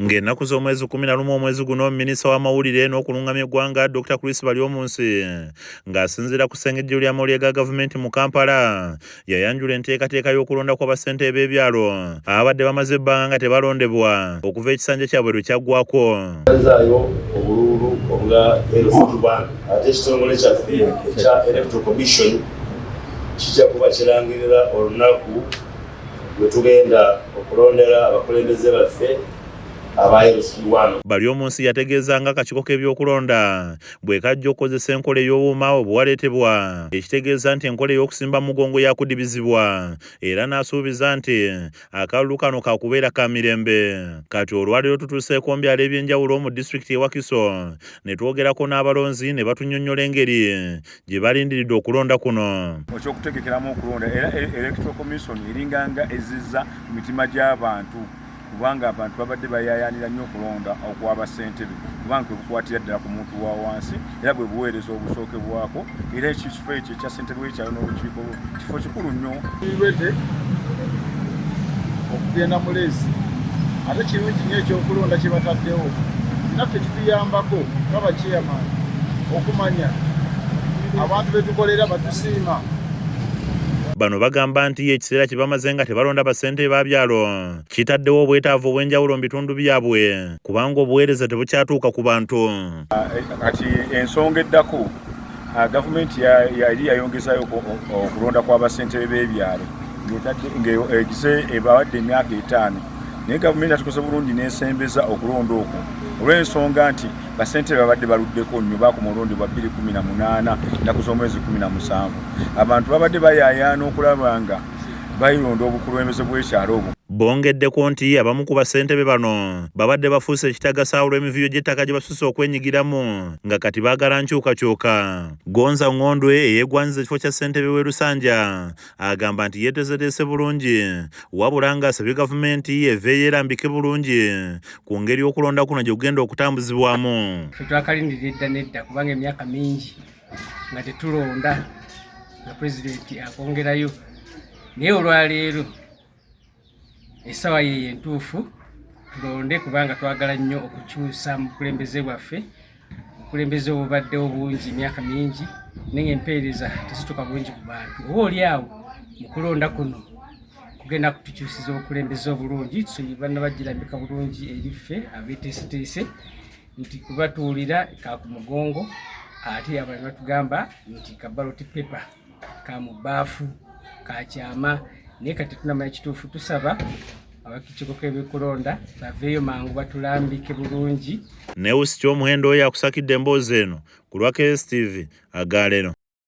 Ng'ennaku z'omwezi 11 omwezi guno, minisita w'amawulire n'okulungamya eggwanga Dr. Chris Baryomunsi ng'asinziira ku ssengejjero ly'amawulire ga gavumenti mu Kampala yayanjula enteekateeka y'okulonda kwa bassentebe b'ebyalo ababadde bamaze ebbanga nga tebalondebwa okuva ekisanja kyabwe lwe kyaggwako. Azaayo obululu obwa LC1 ate ekitongole kyaffe ekya Electoral Commission kijja kuba kirangirira olunaku lwe tugenda okulondera abakulembeze baffe aba LC1. Baryomunsi yategeeza nga akakiiko k'ebyokulonda bwe kajja okukozesa enkola ey'obuuma obuwaleetebwa ekitegeeza nti enkola ey'okusimba mugongo yakudibizibwa era n'asuubiza nti akalulu kano kakubeera ka mirembe. Kati olwaleero tutuuseeko mu byalo eby'enjawulo mu disitulikiti e Wakiso ne twogerako n'abalonzi ne batunnyonnyola engeri gye balindiridde okulonda kuno. Ekyokutegekeramu okulonda era Electoral Commission eringanga ezizza mu mitima gy'abantu kubanga abantu babadde bayaayaanira nnyo okulonda okw'abassentebe kubanga kwe bukwatira ddala ku muntu wa wansi era bwe buweereza obusookebwako era ekifo ekyo ekya ssentebe w'ekyalo n'olukiiko lwo kifo kikulu nnyo. Ready okugenda mu leesi ate kirungi nnyo ekyokulonda kye bataddewo naffe kituyambako nga ba chairman okumanya abantu betukolera batusiima. Bano bagamba nti ekiseera kye bamaze nga tebalonda bassentebe ba byalo kitaddewo obwetaavu obw'enjawulo mu bitundu byabwe kubanga obuweereza tebukyatuuka ku bantu. Kati ensonga eddako, gavumenti yali yayongezaayo okulonda kw'abassentebe b'ebyalo ng'egize ebawadde emyaka 5 naye gavumenti atukoze bulungi n'esembeza okulonda okwo olw'ensonga nti bassentebe babadde baluddeko nnyo baakoma olondebwa 2018 ennaku z'omwezi 17. Abantu babadde bayaayaana okulaba nga bayilonda obukulembeze bw'ekyalo obwo. Bongeddeko nti abamu ku bassentebe bano babadde bafuuse ekitagasa olw'emivuyo gy'ettaka gye basusse okwenyigiramu nga kati baagala nkyukakyuka. Gonza Ng'ondwe eyeegwanyiza ekifo kya ssentebe w'e Lusanja agamba nti yeeteeseteese bulungi wabula ng'asabye gavumenti eveeyo erambike bulungi ku ngeri okulonda kuno gye kugenda okutambuzibwamu. Ffe twakalindirira edda n'edda kubanga emyaka mingi nga tetulonda nga pulezidenti akwongerayo naye olwaleero essaawa yeeyo entuufu tulonde kubanga twagala nnyo okukyusa mu bukulembeze bwaffe. Obukulembeze obubaddewo bungi emyaka mingi naye ng'empeereza tezituuka bulungi ku bantu. Oba oli awo mu kulonda kuno kugenda kutukyusiza obukulembeze obulungi bannabagirambika bulungi eri ffe abeeteeseteese nti kuba tuwulira ka ku mugongo ate abantu batugamba nti ka ballot paper ka mu bbaafu ka kyama naye kati tunamanya kituufu. Tusaba abakiiko k'ebyokulonda baveeyo mangu batulambike bulungi. Neusi Kyomuhendo oyo akusakidde emboozi eno ku lwa KSTV agaalero.